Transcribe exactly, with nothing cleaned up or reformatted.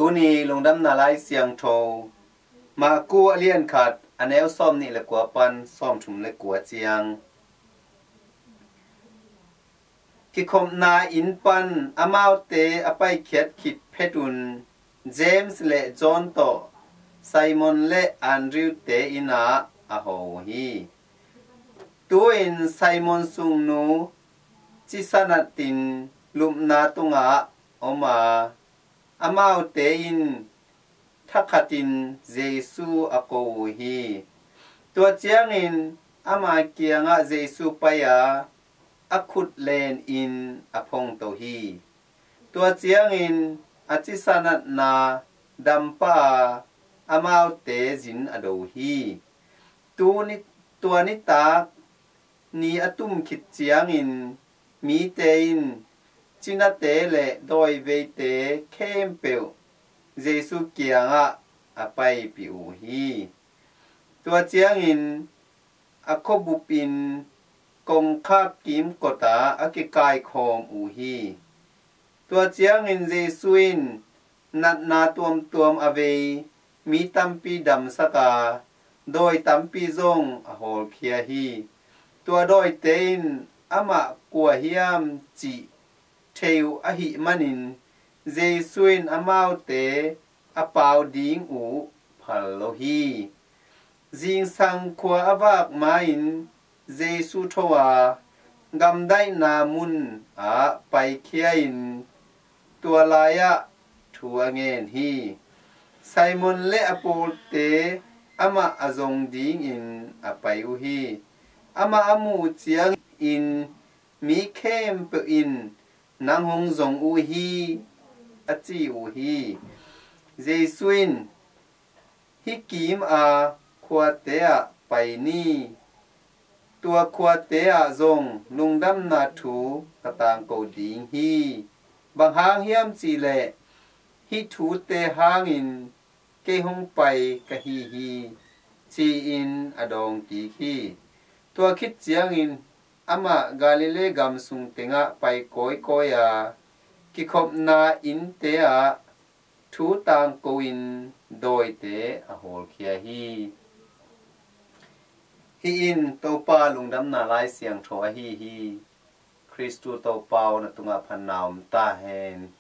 Tuni lungdamna lai siangtho Marku a lian khat, a neu sawm nih le kua pan sawm thum le kua ciang. Kikhopna inn pan amaute a paikhiat khit phetun James le John tawh Simon le Andrew te innah a ho uh hi. Tu-in Simon sungnu cisanatin lupna tungah om a, amaute in thakhatin Jesu a ko uh hi. Tua ciangin ama kiangah Jesu pai a, a khut lenin a phongto hi. Tua ciangin a cisanatna dampah a, amaute zin a do hi. Tuni, tua nitak ni a tum khit ciangin mite in cinate le dawiveite khempeuh Jesu kiangah a paipih uh hi. Tua ciangin a khuabupin kongkhak kimkotah a kikaikhawm uh hi. Tua ciangin Jesu in natna tuamtuam a vei, mi tampi damsak a, dawi tampi zong a hawlkhia hi. Tua dawite in amah kua hiam cih thei uh ahih manin Jesu in amaute a pau ding uh phal lo hi. Zingsang khua a vak ma-in Jesu tho a, gamdaihna mun ah paikhia-in tua lai-ah thu a ngen hi. Simon le a pawlte amah a zong dingin a pai uh hi. Amah a muh ciangin mi khempeuh in, "Nang hong zong uh hi," a ci uh hi. Jesu in, "Hih kim a khuate ah pai ni. Tua khuate ah zong lungdamna thu ka tangko ding hi. Bang hang hiam cihleh hih thute hangin kei hong pai ka hi hi," ci-in a dawng kik hi. Tua khit ciangin amah Galilee gam sung tengah pai kawikawi a, kikhopna innte ah thu tangko-in dawite a hawlkhia hi. Hih in Topa lungdamna lai siangtho ahi hi. Khristu Topa aw, na tungah phatna om ta hen.